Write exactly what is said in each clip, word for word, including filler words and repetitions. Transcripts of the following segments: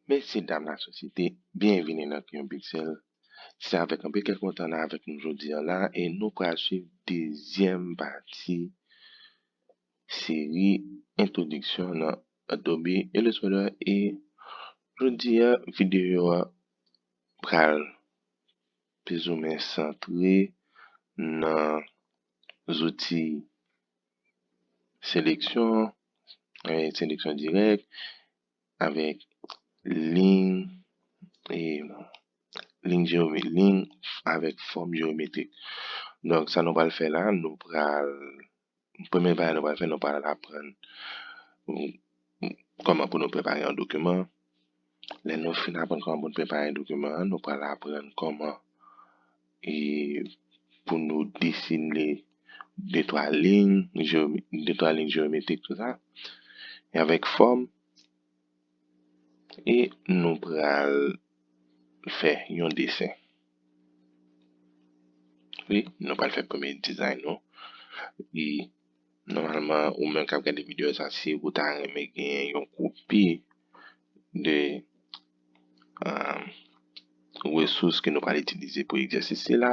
Mesye dam lasosyete, byenvini nan Crayon Pixel. Se avèk anpil kè kontan n avèk nou jodi a la e nou pral swiv dezyèm pati seri entwodiksyon nan Adobe Illustrator e jodi a videyo a pral plizoumwen santre nan zouti seleksyon, eh, seleksyon dirèk, avèk liy, e, liy jewome-, liy avèk fòm jewometrik. Donk, sa nou pral fè la, nou pral, premye bagay nou pral fè, nou pral aprann, mm, kòman pou nou prepare yon dokiman. Lè nou fin aprann kòman pou nou prepare dokiman an, nou pral aprann kòman e pou nou desine de twa liy, de twa liy jewometrik, tou sa, e avèk fòm, e nou pral fè yon desen. Wi, nou pral fè premye dizay nou. E nòmalman, ou menm k ap gade videyo sa, si ou ta renmen gen yon kopi de, um, resous ke nou pral itilize pou egzèsis sila,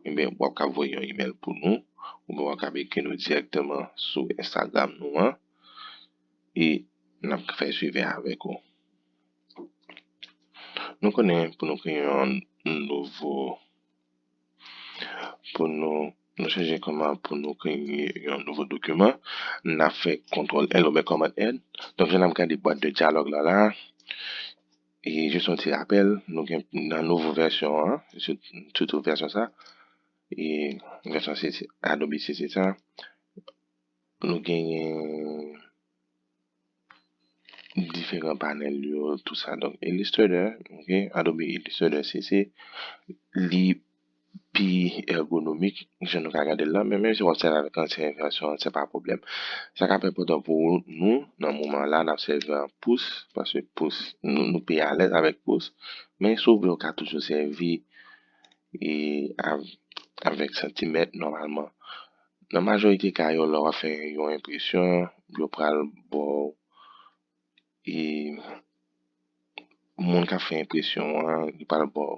ebyen, w ap ka voye yon imèl pou nou, oubyen w ap ka ekri nou dirèkteman sou Instagram nou an, e n ap fè swivi avèk ou. Nou konnen pou nou kreye yon nouvo, pou nou, nou chèche kòman pou nou kreye yon nouvo dokiman, n ap fè kontwòl L oubyen kòmand N. Donk, jan n ap gade bwat de dyalòg la la, e jis yon ti rapèl, nou gen nan nouvo vèsyon an, sitou vèsyon sa, e vèsyon C C, Adobe C C sa, nou genyen diferan panèl yo, tou sa. Donk, Illustrator, ok, Adobe Illustrator C C, li pi ègonomik, jan nou ka gade l la, men menm si w ap sèvi avèk ansyen vèsyon an, se pa pwoblèm. Sa k ap enpòtan pou nou, nan moman la, n ap sèvi ak pous, paske pous, nou, nou pi alèz avèk pous, men si w vle, w ka toujou sèvi e av-, avèk santimèt nòmalman. Nan majorite ka yo, lè w ap fè yon enpresyon, yo pral ba w, e moun k ap fè enpresyon an, li pral ba w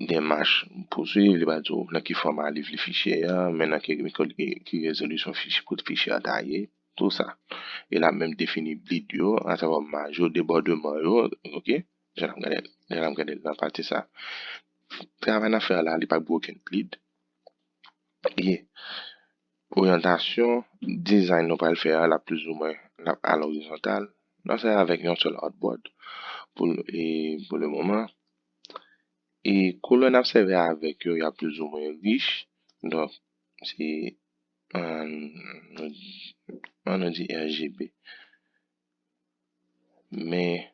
demach pou swiv, li pral di w nan ki fòma li vle fichye a, men nan ki, ki, ki rezolisyon fichye, pou fichye a ta ye, tou sa. E l ap menm defini bleed yo, asavwa maj yo, debòdman yo, ok? Jan n ap gade, jan n ap gade nan pati sa. Travay n ap fè a la, li pa gen okenn bleed. E oryantasyon dizay nou pral fè a, l ap plizoumwen, l ap al orizontal. N ap fè avèk yon sèl artboard pou, e, pou le moman. E koulè n ap sèvi avèk yo, y ap plizoumwen rich. Donk, se, ann, ann nou di R G B. Men,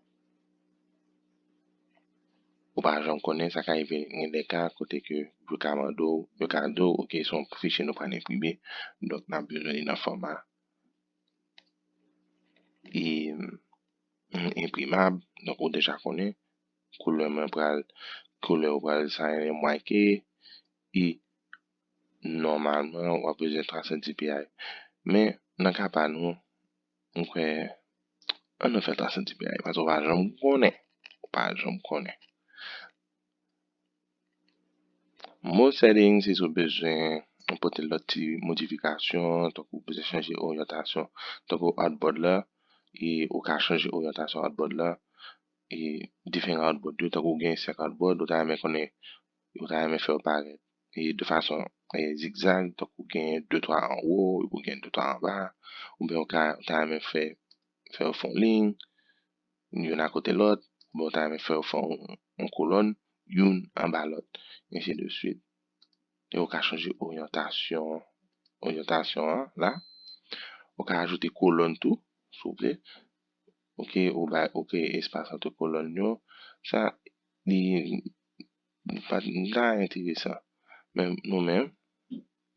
ou pa janm konnen, sa ka rive gen de ka kote ke yo ka mande w, yo ka di w, ok, se yon fichye nou pral enprime, donk n ap bezwen li nan fòma e, mm, enprimab, donk ou deja konnen koulè mwen pral, koulè ou pral sa M Y K, e nòmalman, w ap bezwen twa san D P I. Men, nan ka pa nou, m kwè, ann nou fè twa san D P I, paske w pa janm konnen. Ou pa janm konnen. Mode setting, se si w bezwen pote lòt ti modifikasyon, tankou w bezwen chanje oryantasyon, tankou artboard la, e ou ka chanje oryantasyon artboard la, e diferan artboard yo, tankou w gen senk artboard, ou ta renmen konnen, ou ta renmen fè yo parèt e de fason, e, zigzag, tankou w gen de twa anwo, ou gen de twa anba, oubyen ou ka, ou ta renmen fè, fè yo fè yon liy, youn akote lòt, oubyen ou ta renmen fè yo fè yon, yon kolòn, youn anba lòt, ensi de swit. E ou ka chanje oryantasyon, oryantasyon an la. Ou ka ajoute kolòn tou, si w vle. Ok, ou bay, ou kreye espas ant kolòn yo. Sa, li, li pa, li pa enteresan. Men nou menm,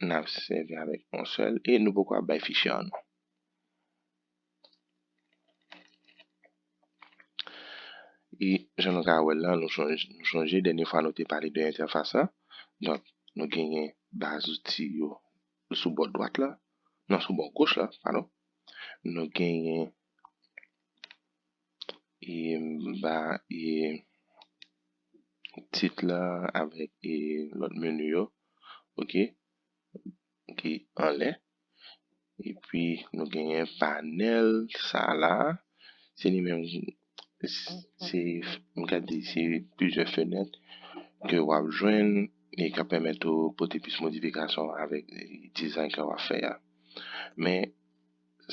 n ap sèvi avèk yon sèl e nou poko ap bay fichye an non. E jan nou ka wè l la, nou chonje, nou chonje dènye fwa nou te pale de entèfas la. Donk, nou genyen ba zouti yo sou bò dwat la, non, sou bò goch la, padon. Nou genyen e m ba e tit la avèk e lòt meni yo, oke, ki anlè. Epi nou genyen panèl sa la, se li menm, se, m ka di se plizyè fenèt ke w ap jwenn e k ap pèmèt ou pote plis modifikasyon avèk dizayn ke w ap fè a. Men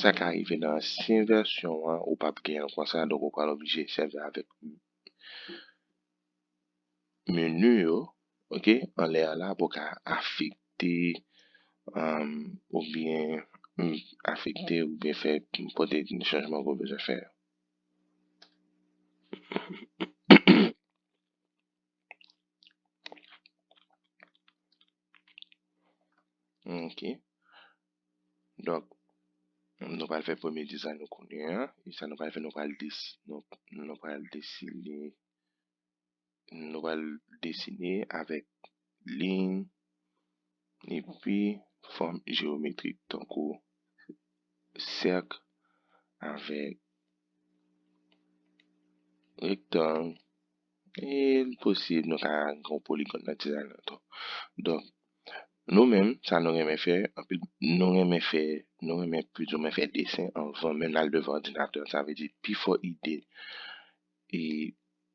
sa ka rive nan ansyen vèsyon an, ou p ap genyen l konsa, donk ou pral oblije sèvi avèk meni yo, oke, anlè a la pou w ka afekte, um, oubyen, mm, afekte oubyen fè pote chanjman ke w bezwen fè. Oke. Donk, nou pral fè premye dizayn nou konnen an. E sa nou pral fè, nou pral desi-, nou, nou pral desine, nou pral desine avèk liy epi fòm jeyometrik tankou sèk avèk rektang. E l posib nou ka gen yon poligòn nan dizayn nan tou. Donk, nou menm, sa nou renmen fè, anpil, nou renmen fè, nou renmen plizoumwen fè desen anvan menm n al devan òdinatè. Sa vle di, pi fò ide, e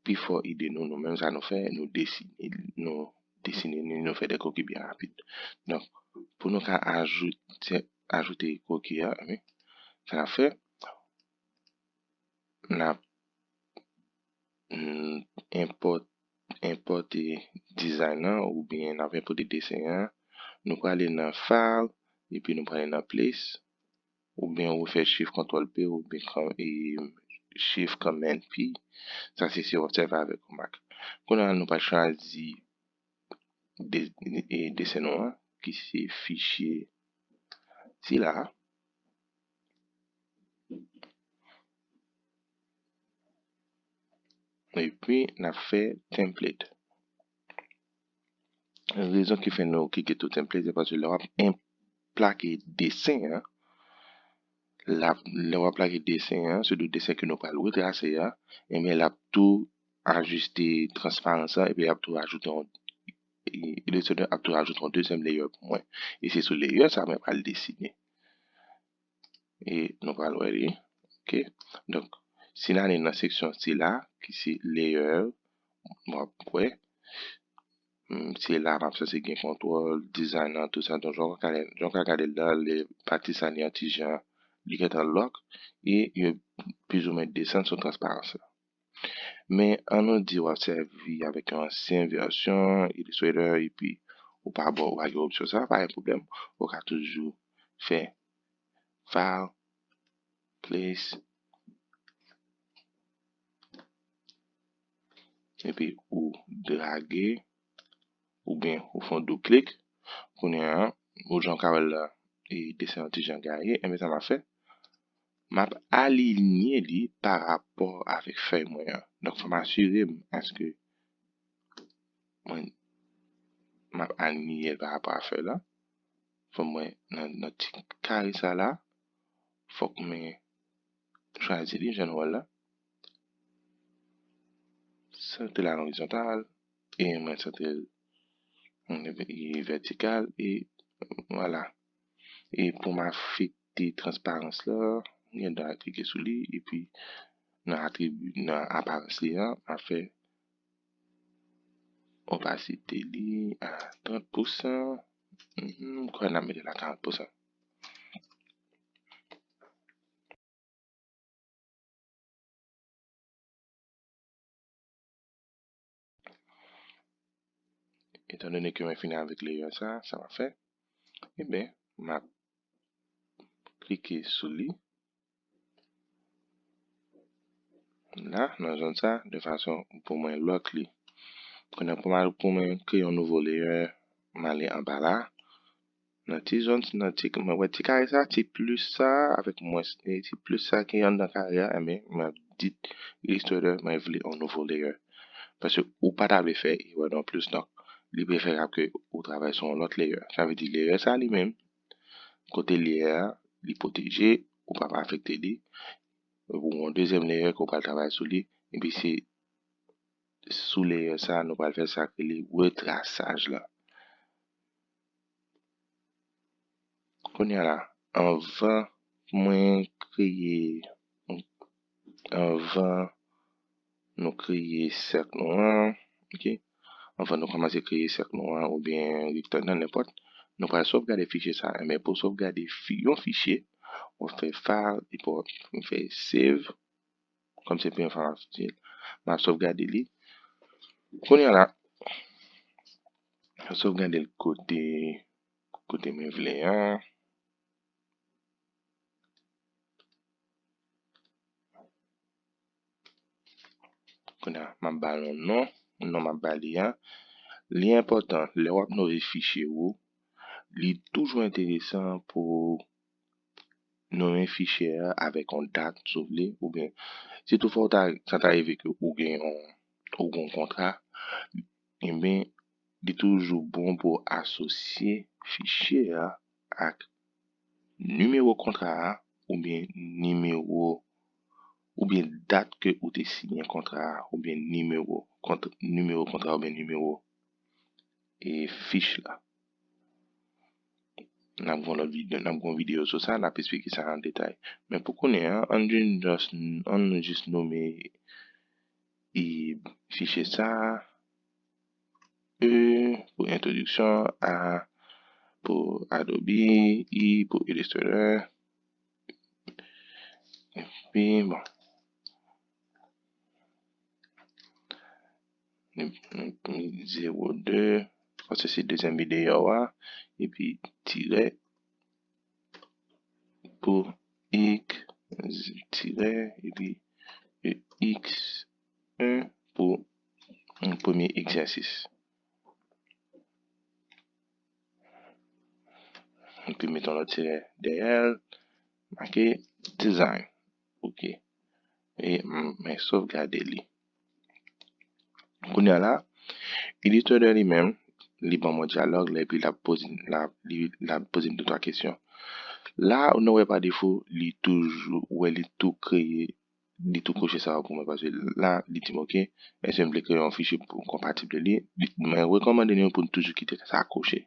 pi fò ide nou, nou menm sa nou fè, nou desine, nou desine, nou, nou fè de koki byen rapid. Donk, pou nou ka ajoute, ajoute koki a, wi, sa n ap fè, n ap, mm, enpòt-, enpòte dizayn nan oubyen n ap enpòte desen an. Nou prale nan File, epi nou prale nan Place, oubyen ou fè Shift Control P, oubyen kan-, e, Shift Command P. Sa se si w ap sèvi avèk yon Mac. Kounye a nou pral chwazi de-, e, desen nou an, ki se fichye sila a. Epi, n ap fè template. Rezon ki fè nou klike sou template, se paske lè w ap en-, plake desen an, l ap, lè w ap plake desen an, sitou desen ke nou pral retrase a, ebyen, l ap tou ajiste transparans lan, epi l ap tou ajoute yon, e, Illustrator ap tou ajoute yon dezyèm layer pou mwen. E se sou layer sa mwen pral desine. E nou pral wè li. Oke. Donk, si n ale nan seksyon sila, ki se layer, w ap wè. Hmm, se la m ap sanse gen kontwòl, dizayn nan, tout sa. Donk, jan w ka gade, jan w ka gade l la, le pati sa li an ti jan, li gentan lock, e yo plizoumwen desann sou transparans la. Men, ann nou di w ap sèvi avèk yon ansyen vèsyon Illustrator, epi ou pa bon, ou pa gen opsyon sa, pa gen pwoblèm. Ou ka toujou fè File, Place, epi ou drage, oubyen ou fè yon doub klik. Kounye a, ou jan w ka wè l la, e desen an ti jan gaye, enben sa m ap fè, m ap alinye li pa rapò avèk fèy mwen an. Donk, fò m asire m èske mwen, m ap alinye l pa rapò a fèy la. Fò mwen nan, nan ti kare sa la, fòk mwen chwazi li, jan nou wè l la. Santre l a lorizontal, e mwen santre l, mm, e vètikal, e vwala. E pou m afekte transparans la, m gen dwa klike sou li, epi nan atribi, nan aparans li an, m ap fè opasite li a trant pousan. Mhm, m kwè n ap mete l a karant pousan. Etandone ke mwen fini avèk layer sa, sa m ap fè, ebyen, m ap klike sou li. La, nan zòn sa, de fason pou mwen lock li. Kounye a pou mwen, pou mwen kreye yon nouvo layer, m ale anba la. Nan ti zòn, nan ti, mwen wè ti kare sa, ti plis sa, avèk mwens, e ti plis sa ki anndan kare a, enben, mwen ap di Illustrator, mwen vle yon nouvo layer. Paske ou pa ta vle fè erè non plis, donk, li preferab ke ou travay sou yon lòt layer. Sa vle di layer sa li menm, kote li ye a, li pwoteje, ou pa afekte li. Ou gen yon dezyèm layer ke w pral travay sou li, epi se sou layer sa, nou pral fè sa k rele retrasaj la. Kounye a la, anvan mwen kreye, anvan nou kreye sèk nou an, ok? Anvan nou kòmanse kreye sèk nou an oubyen rektang nan, nenpòt, nou pral sovgade fichye sa a. Men pou sovgade fi-, yon fichye, ou fè file, epi w fè save, kòm se pi enfòmatik, m ap sovgade li. Kounye a la, sovgade l kote, kote mwen vle an. Kounye a, m ap ba l yon non, non m ap ba li a. Li enpòtan, lè w ap nonmen fichye ou, li toujou enteresan pou nonmen fichye a avèk yon dat, si w vle, oubyen si toutfwa w ta, sa ta rive ke ou gen yon, ou gen yon kontra, enben, li toujou bon pou w asosye fichye a ak nimewo kontra a, oubyen nimewo, oubyen dat ke ou te siyen kontra a, oubyen nimewo kont-, nimewo kontra, oubyen nimewo, e, fich la. N ap gen lòt videyo, n ap gen yon videyo sou sa, n ap esplike sa an detay. Men pou kounye a, ann jis, ann jis nonmen, e, fichye sa a, E pou entwodiksyon, A pou Adobe, I pou Illustrator. Epi, bon. Epi zewo de, paske se dezyèm videyo a. Epi tirè pou X, tirè, epi E X en pou premye egzèsis. Epi mete yon lòt tirè dèyè l, make design. Ok. E m, mwen sovgade li. Kounye a la, Illustrator li menm, li ban mwen dyalòg la, epi l ap poze, l ap, li, l ap poze m de twa kesyon. La, nou wè pa defo, li toujou, ou wè li tou kreye, li tou koche sa yo pou mwen, paske la, li di m, ok, èske m vle kreye yon fichye pou konpatib de li? Li, mwen rekòmande nou pou n toujou kite sa koche.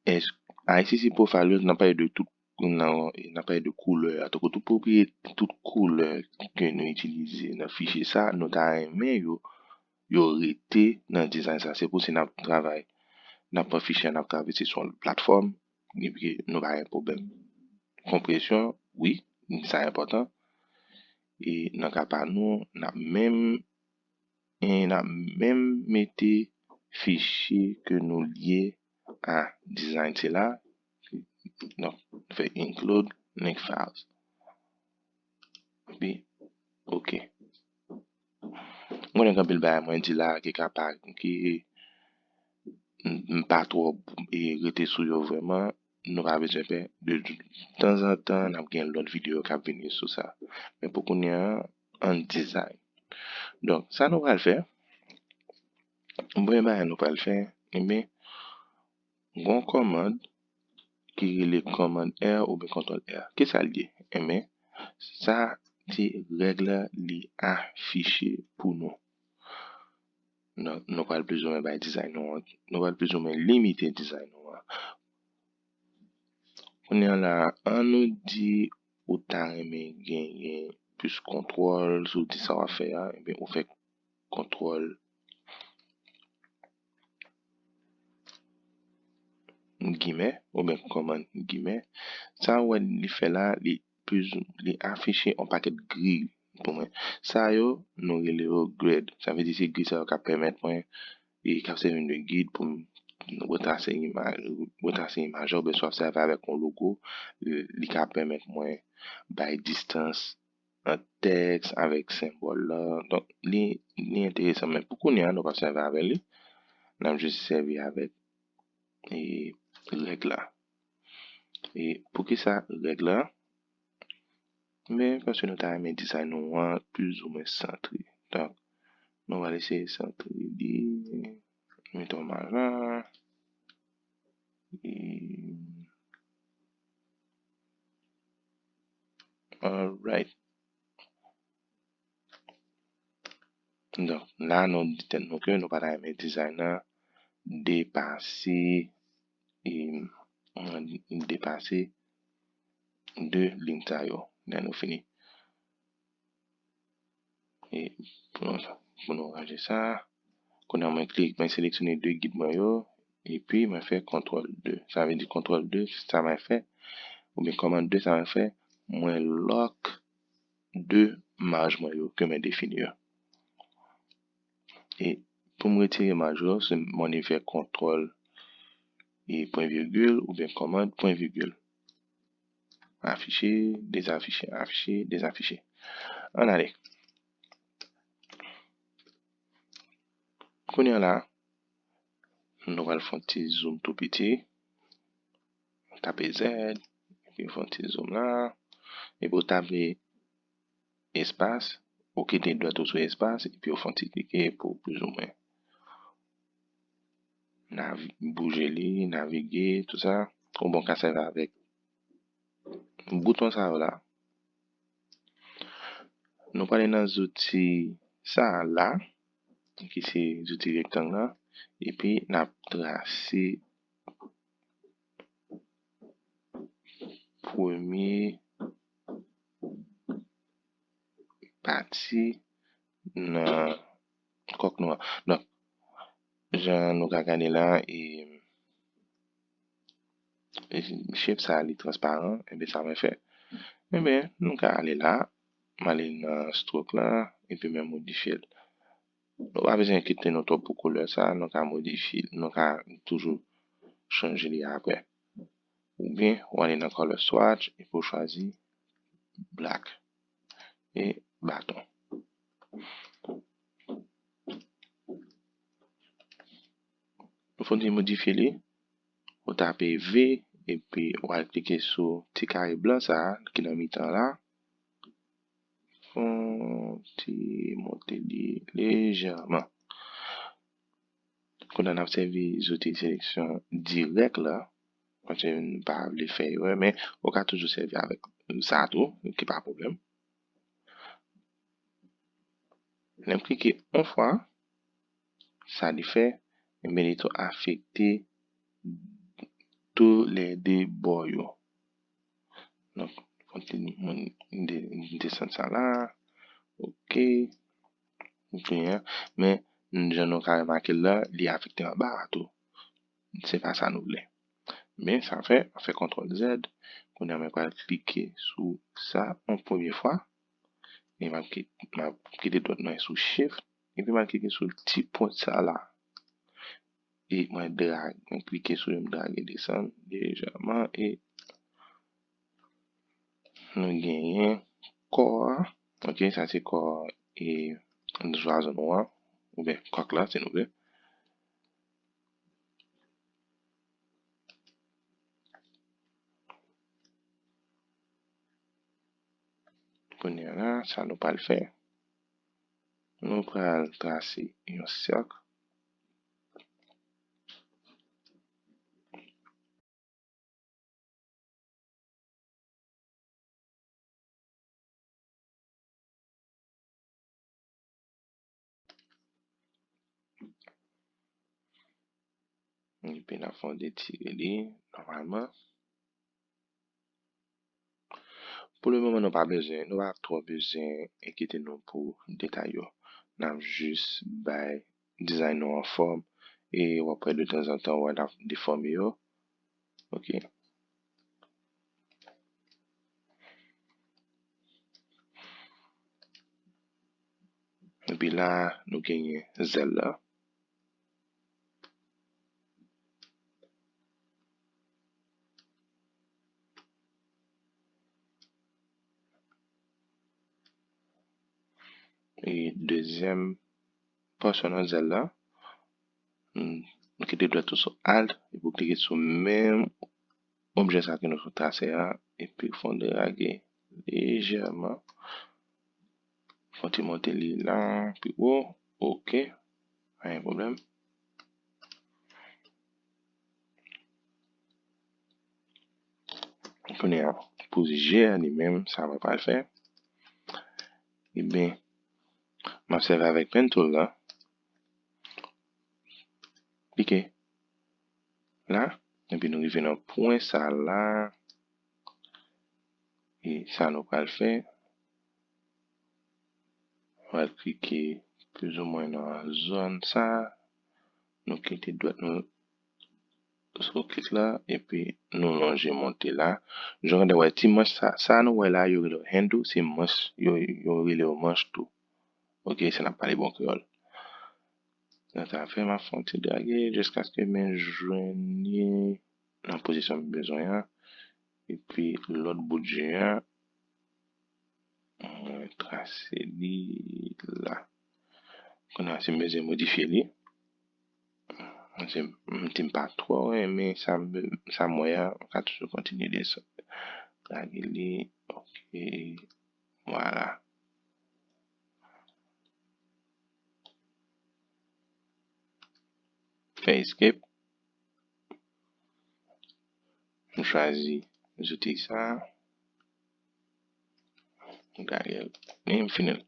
Èske, a, isi se profile yo, n ap pale de tout, nan, n ap pale de koulè a. Tankou tout pwopriyete, tout koulè ke nou itilize nan fichye sa, nou ta renmen yo, yo rete nan design sa. Se pou si n ap travay, n ap pran fichye a, n ap travèse sou yon platfòm, epi nou pa gen pwoblèm. Konpresyon, wi, sa enpòtan. E nan ka pa nou, n ap menm, e n ap menm mete fichye ke nou lye a design sila. Donk, nou fè include link files. Epi, ok. M konnen gen anpil bagay mwen di la ki ka pa, ki m, m pa twò, e, rete sou yo vrèman. Nou pa bezwen pè. De tanzantan, n ap gen lòt videyo k ap vini sou sa. Men pou kounye a, ann design. Donk, sa nou pral fè, premye bagay nou pral fè, ebyen, gon kòmand ki rele kòmand R oubyen kontwòl R. Kisa l ye? Enben, sa se règ la, li afiche pou nou. Nou, nou pral plizoumwen bay design nou an, nou pral plizoumwen limite design nou an. Kounye a la, ann nou di ou ta renmen genyen plis kontwòl, si w di sa w ap fè a, ebyen, ou fè kontwòl gimè, oubyen kòmand gimè. Sa w wè li fè la, li pliz, li afiche yon pakèt gri pou mwen. Sa yo, nou rele yo grid. Sa vle di se gri sa yo k ap pèmèt mwen, e k ap sèvi m de gid pou m retrase imaj, retrase imaj la, oubyen si w ap sèvi avèk yon logo, li ka pèmèt mwen bay distans ant tèks avèk senbòl la. Donk, li, li enteresan, men pou kounye a, nou p ap sèvi avè li. N ap jis sèvi avèk, e, règ la. E poukisa règ la? Men paske nou ta renmen design nou an plizoumwen santre. Donk, nou va eseye santre li, mete yon majan. E, Alright. Donk, la, nou di tèt nou ke nou pa ta renmen dizay nan depase, e, depase de liy sa yo. Lè nou fini. E pou nou, pou nou ranje sa, kounye a mwen klik, mwen seleksyone de gid mwen yo, epi mwen fè kontwòl de. Sa vle di kontwòl de, sa mwen fè, oubyen kòmand de, sa mwen fè, mwen lòk de maj mwen yo ke mwen defini yo. E pou m retire maj yo, se mwen fè kontwòl e pwen vigil oubyen kòmand pwen vigil. Afiche, dezafiche, afiche, dezafiche. Ann ale. Kounye a la, nou pral fè yon ti zoom tou piti. Tape Z, epi fè yon ti zoom la. Epi w tape espas, ou kite dwèt ou sou espas, epi w fè yon ti klike pou plizoumwen navi-, bouje li, navige, tout sa. Ou bon ka sèvi avèk bouton sa yo la. Nou prale nan zouti sa a la, ki se zouti rektang la, epi n ap trase premye pati nan kòk nou an. Donk, jan nou ka gade la, e, e, chef sa a li transparan, enben sa mwen fè. Enben, nou ka ale la, m ale nan stroke la, epi mwen modifye l. Nou pa bezwen enkyete nou twòp pou koulè sa, nou ka modifye, nou ka toujou chanje li apre. Oubyen, ou ale nan color swatch epi w chwazi black e baton. Nou fon di modifye li, ou tape V epi w al klike sou ti kare blan sa a ki nan mitan la. Fon ti monte li lejèman. Kounye a n ap sèvi zouti seleksyon dirèk la, paske n pa vle fè erè, men ou ka toujou sèvi avèk sa tou, ki pa pwoblèm. Lè m klike yon fwa, sa li fè, enben li tou afekte tou lè de bò yo. Donk, fò n ti moun de-, desann sa la. Ok. Ok, hein. Men, jan nou ka remake l la, li afekte anba a tou. Se pa sa nou vle. Men, sa fè, mwen fè kontwòl Z. Kounye a, mwen pral klike sou sa yon premye fwa. E m ap ki-, m ap kite dwèt mwen sou Shift. Epi m al klike sou ti pwen sa la. E mwen drag, mwen klike sou li, m drage desann lejèman e nou genyen kò a. Ok, sa se kò e zwazo nou an, oubyen kòk la, si nou vle. Kounye a la, sa nou pral fè, nou pral trase yon sèk. Epi n ap fè yon detire li nòmalman. Pou le moman, nou pa bezwen, nou pa twò bezwen enkyete nou pou detay yo. N ap jis bay dizay nou an fòm e w ap wè de tanzantan, w ap defòme yo. Ok. Epi la, nou genyen zèl la. E dezyèm pòsyon nan zèl la, hmm, nou kite dwèt ou sou Alt, epi w klike sou menm objè sa ke nou sot trase a, epi fè yon drage lejèman. Fè yon ti monte li la, pi wo. Ok. Pa gen pwoblèm. Kounye a, pou jè a li menm, sa mwen pral fè, ebyen, m ap sèvi avèk pen tool la. Klike la, epi nou rive nan pwen sa la. E sa nou pral fè, nou pral klike plizoumwen nan zòn sa. Nou kite dwèt nou sou klik la, epi nou lonje monte la. Jan w wè ti manch sa, sa nou wè la, yo rele yo handle, se manch, yo, yo rele yo manch tou. Ok, se n ap pale bon kreyòl. Sa ta fè, m ap fè yon ti drage jiskaske men jwenn li nan pozisyon m bezwen an. Epi lòt bout je a, mwen trase li la. Kounye a, si m bezwen modifye li, se, m di m pa twò renmen sa m, sa m wè a, m ka toujou kontinye desann. Lage li, ok, vwala. Fè escape. M chwazi zouti sa. M gade li, m fini l.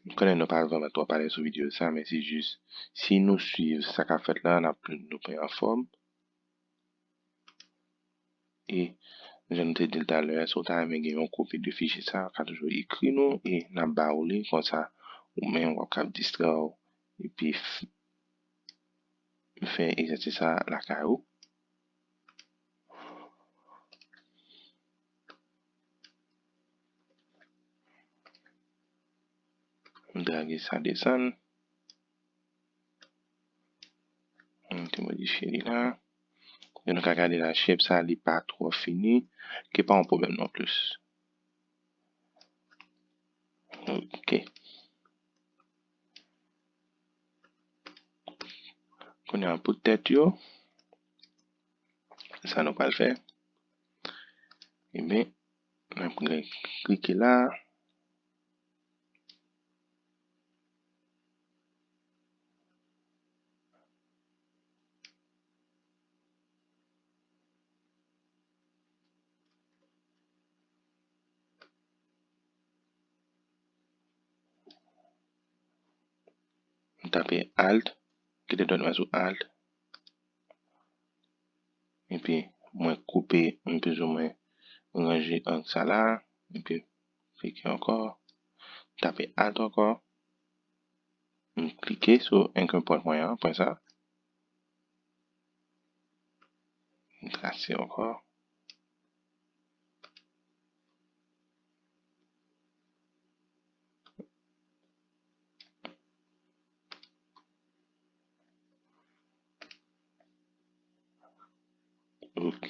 M konnen nou pa vrèman twò pale sou videyo sa, men se jis, si nou swiv sa k ap fèt la, n ap, nou pran anfòm. E, jan nou te di l talè a, si w ta renmen gen yon kopi de fichye sa, w ka toujou ekri nou e n ap ba ou li, konsa, ou menm, w ap kab distrè w, epi f-, fè egzèsis sa lakay ou. M drage sa desann. M te modifye li la. Jan nou ka gade la, shape sa, li pa twò fini, ki pa yon pwoblèm non plis. Ok. Kounye a pou tèt yo, sa nou pral fè. Ebyen, n ap klike la. M tape Alt, kite dwèt mwen sou Alt. Epi mwen koupe, m plizoumwen ranje ang sa la, epi klike ankò, tape Alt ankò, m klike sou anchor point mwen an, pwen sa, m trase ankò. Ok.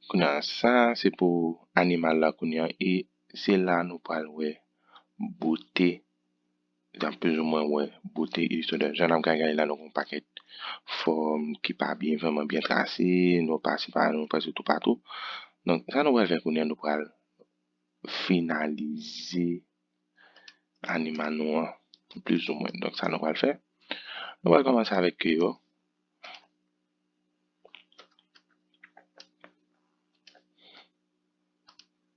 Kounye a, sa se pou animal la kounye a, e se la nou pral wè bote, n ap plizoumwen wè bote ilistratè. Jan n ap gade la, nou gen yon pakèt fòm ki pa byen, vrèman byen trase, nou pase pa, nou prèske toupatou. Donk, sa nou pral fè kounye a, nou pral finalize animal nou an, plizoumwen. Donk, sa nou pral fè, nou pral kòmanse avèk ke yo.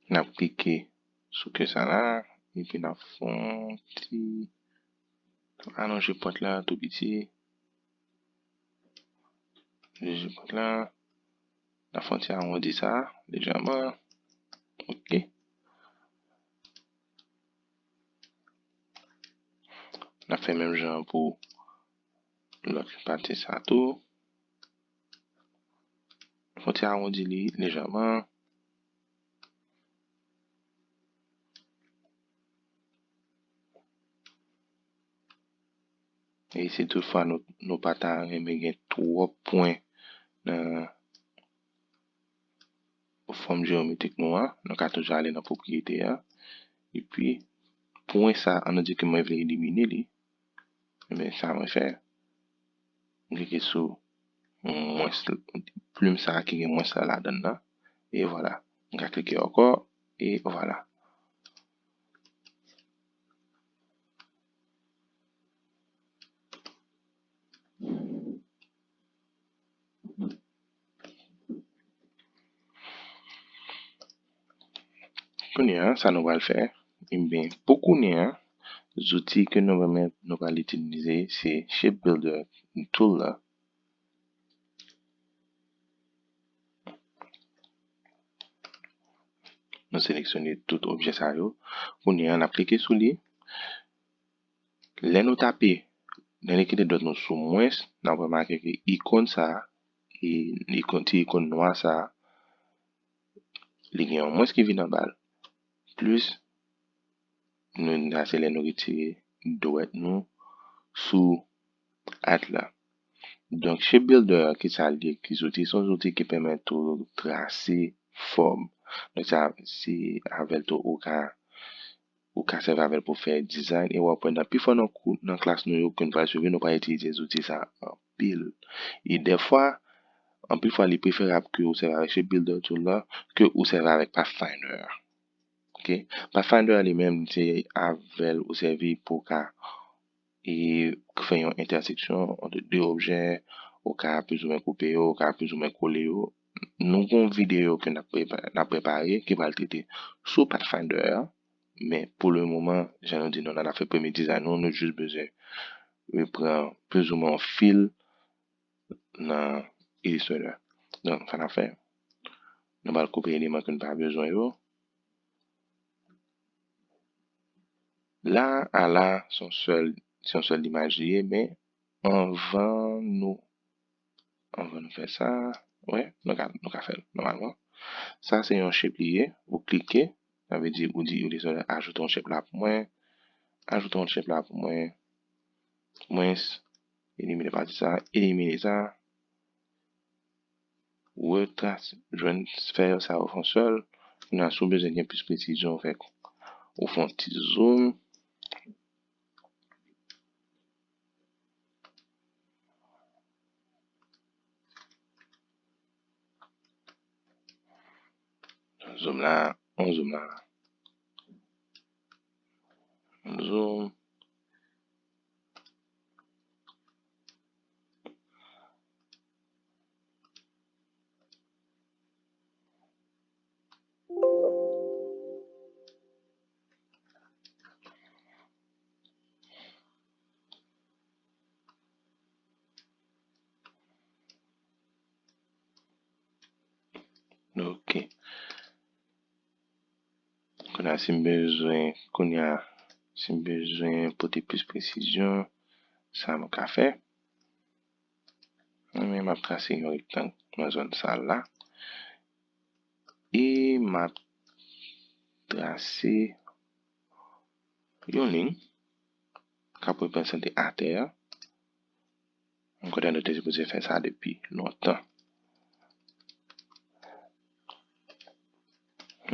N ap klike sou ke sa la, epi n ap fè yon ti alonje pòt la tou piti. Alonje pòt la. N ap fè yon ti awondi sa, lejanman. Ok. N ap fè menm jan pou lòt pati sa tou. Fon ti awondi li lejanman. E si toutfwa nou, nou pa ta renmen gen twòp pwen nan fòm jeyometrik nou an, nou ka toujou ale nan pwopriyete a. Epi, pwen sa, an nou di ke mwen vle elimine li. Ebyen, sa mwen fè. M klike sou mwens, plim sa ki gen mwens la ladan l nan. E vwala. M ka klike ankò. E vwala. Kounye a, sa nou pral fè, ebyen, pou kounye a, zouti ke nou pèmèt nou pral itilize, se Shape Builder tool la. Nou seleksyone tout objè sa yo. Kounye a, n ap klike sou li. Lè nou tape, lè nou kite dwèt nou sou mwens, n ap remake ke ikòn sa a, e ikòn, ti ikòn nwa sa a, li gen yon mwens ki vin anba l. Plis, nou, sa se lè nou retire dwèt nou sou at la. Donk, Shape Builder, ki sa l ye, ki zouti? Se yon zouti ki pèmèt ou trase fòm. Donk, sa, se avè l tou ou ka, ou ka sèvi avè l pou fè dizayn. E w ap wè nan pifò nan kou, nan klas nou yo ke n pral swiv yo, nou pral itilize zouti sa anpil. E dèfwa, anpil fwa, li preferab ke ou sèvi avèk Shape Builder tool la ke ou sèvi avèk Pathfinder. Ok? Pathfinder li menm, se avè l ou sèvi pou w ka e fè yon entèseksyon ant de objè, ou ka plizoumwen koupe yo, ou ka plizoumwen kole yo. Nou gen yon videyo ke n ap prepa-, n ap prepare ki pral trete sou Pathfinder a, men pou le moman, jan nou di nou la, n ap fè premye dizayn nou, nou jis bezwen repran plizoumwen yon fil nan Illustrator. Donk, sa n ap fè, nou pral koupe eleman ke n pa bezwen yo. La a la, se yon sèl, se yon sèl imaj li ye, men anvan nou, anvan nou fè sa, wè, nou ka, nou ka fè l nòmalman. Sa se yon shape li ye, ou klike, sa vle di ou di Illustrator ajoute yon shape la pou mwen, ajoute yon shape la pou mwen, mwens, elimine pati sa, elimine sa, retrase, jwenn sfè sa yo fè yon sèl. Kounye a, si w bezwen gen plis presizyon, ou fè, ou fè yon ti zoom. Zoom la, on zoom la. Zoom. Ok. Kounye a, si m bezwen, kounye a, si m bezwen pote plis presizyon, sa m ka fè. Men m ap trase yon rektang nan zòn sa la. E m ap trase yon liy k ap reprezante atè a. M kwè nou te sipoze fè sa depi lontan.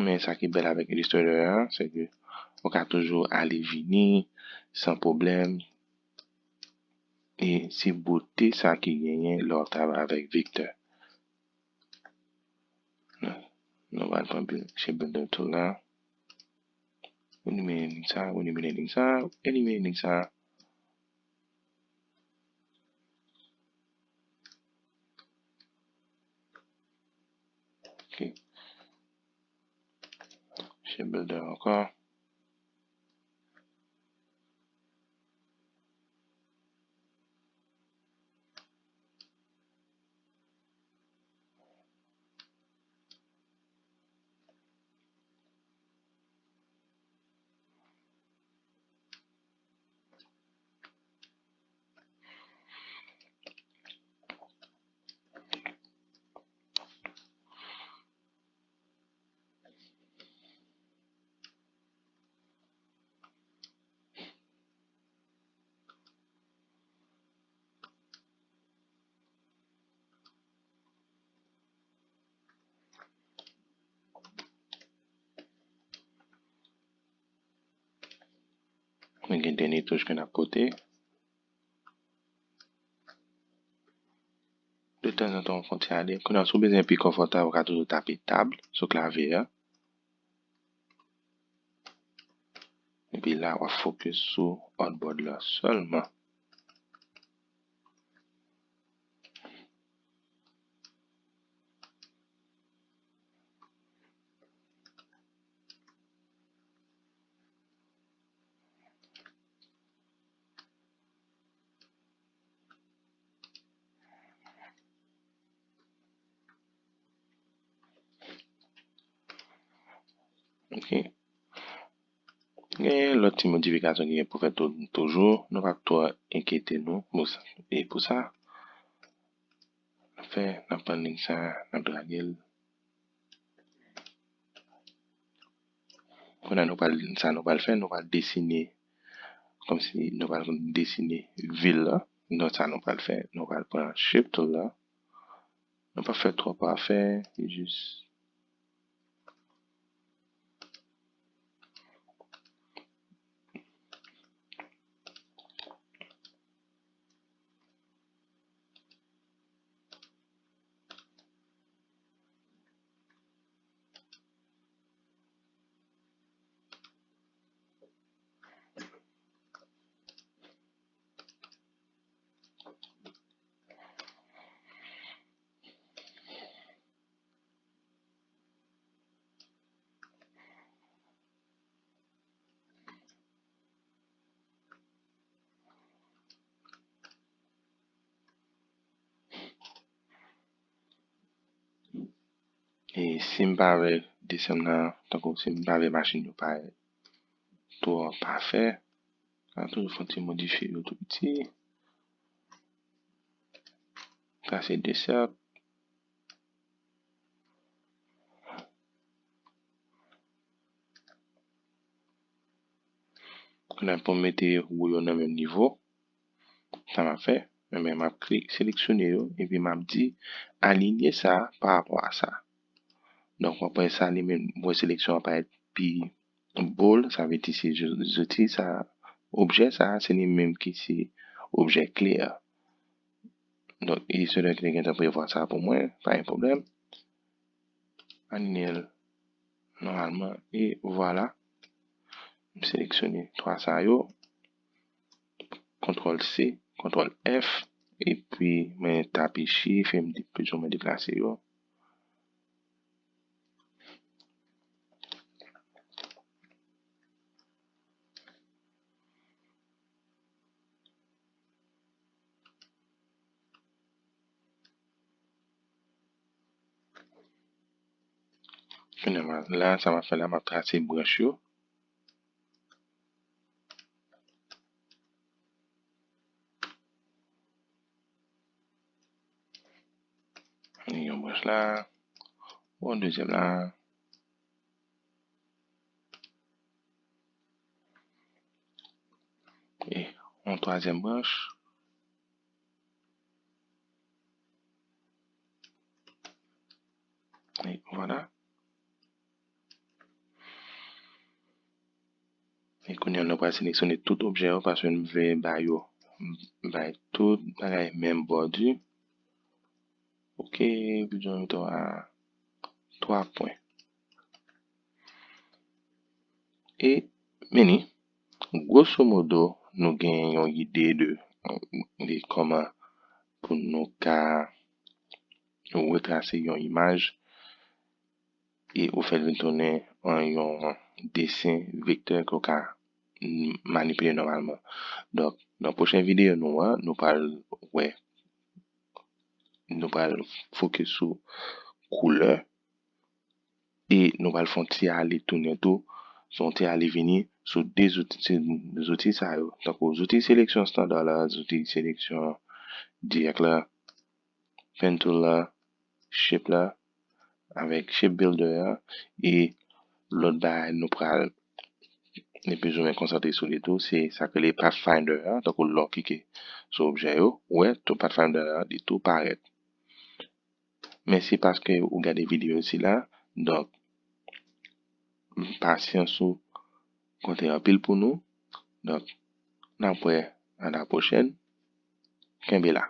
Men sa ki bèl avèk Illustrator an, se ke ou ka toujou ale vini san pwoblèm. E se bote sa ki genyen lè w ap travay avèk vektè. Nou pral pran Shape Builder tool la. Elimine liy sa, elimine liy sa, elimine liy sa. Ok. Shape Builder ankò. Gen dènye touch ke n ap pote. De tanzantan, w fè yon ti ale. Kounye a, si w bezwen pi konfòtab, ou ka toujou tape tab sou klavye a. Epi la, w ap fokis sou artboard la sèlman. Ok. Gen lòt ti modifikasyon ki gen pou fèt tou-, toujou. Nou p ap twò enkyete nou pou sa. E pou sa, n ap fè, n ap pran liy sa, n ap drage l. Kounye a nou pral, sa nou pral fè, nou pral desine, kòmsi nou pral desine vil la. Donk sa nou pral fè, nou pral pran shape tool la. Nou pa fè twòp afè, jis E si m pa vle desen m nan, tankou si m pa vle machin yo parèt twò pafè, m ka toujou fè yon ti modifye yo tou piti. Trase de sèk. Kounye a pou m mete wo yo nan menm nivo, sa m ap fè, men m ap klik, seleksyone yo, epi m ap di, alinye sa pa rapò a sa. Donk, w ap wè sa li menm, w ap wè seleksyon an parèt pi bold, sa vle di se zouti sa, objè sa, se li menm ki se objè kle a. Donk, e se lè ki te gentan prevwa sa pou mwen, pa gen pwoblèm. Alinye l nòmalman, e vwala. M seleksyone twa sa yo. Kontwòl C, kontwòl F, epi mwen tape chif, e m di plis ou mwen deplase yo. Kounye a, la, sa m ap fè la, m ap trase branch yo. Yon branch la, yon dezyèm la. E yon twazyèm branch. E vwala. E kounye a, nou pral seleksyone tout objè yo, paske nou vle ba yo, bay tout bagay menm bòdi. Ok, bizwen mete a twa pwen. E, men ni, gwoso modo, nou gen yon ide de, de kòman pou nou ka retrase yon imaj e ou fè l vin tounen an yon desen vektè ke w ka manipile nòmalman. Donk, nan pwochen videyo nou an, nou pral wè, nou pral fokis sou koulè e nou pral fè yon ti ale tounen tou, fè yon ti ale vini sou de zouti, zouti sa yo. Tankou zouti seleksyon estanda la, zouti seleksyon dirèk la, pen tool la, shape la, avèk shape builder a, e lòt bagay nou pral, nou plizoumwen konsantre sou li tou, se sa k rele pathfinder a, tankou lè w klike sou objè yo, ou wè, tou pathfinder a, li tou parèt. Mèsi paske ou gade videyo sila. Donk, pasyans ou konte anpil pou nou. Donk, N ap wè a la pwochèn. Kenbe la.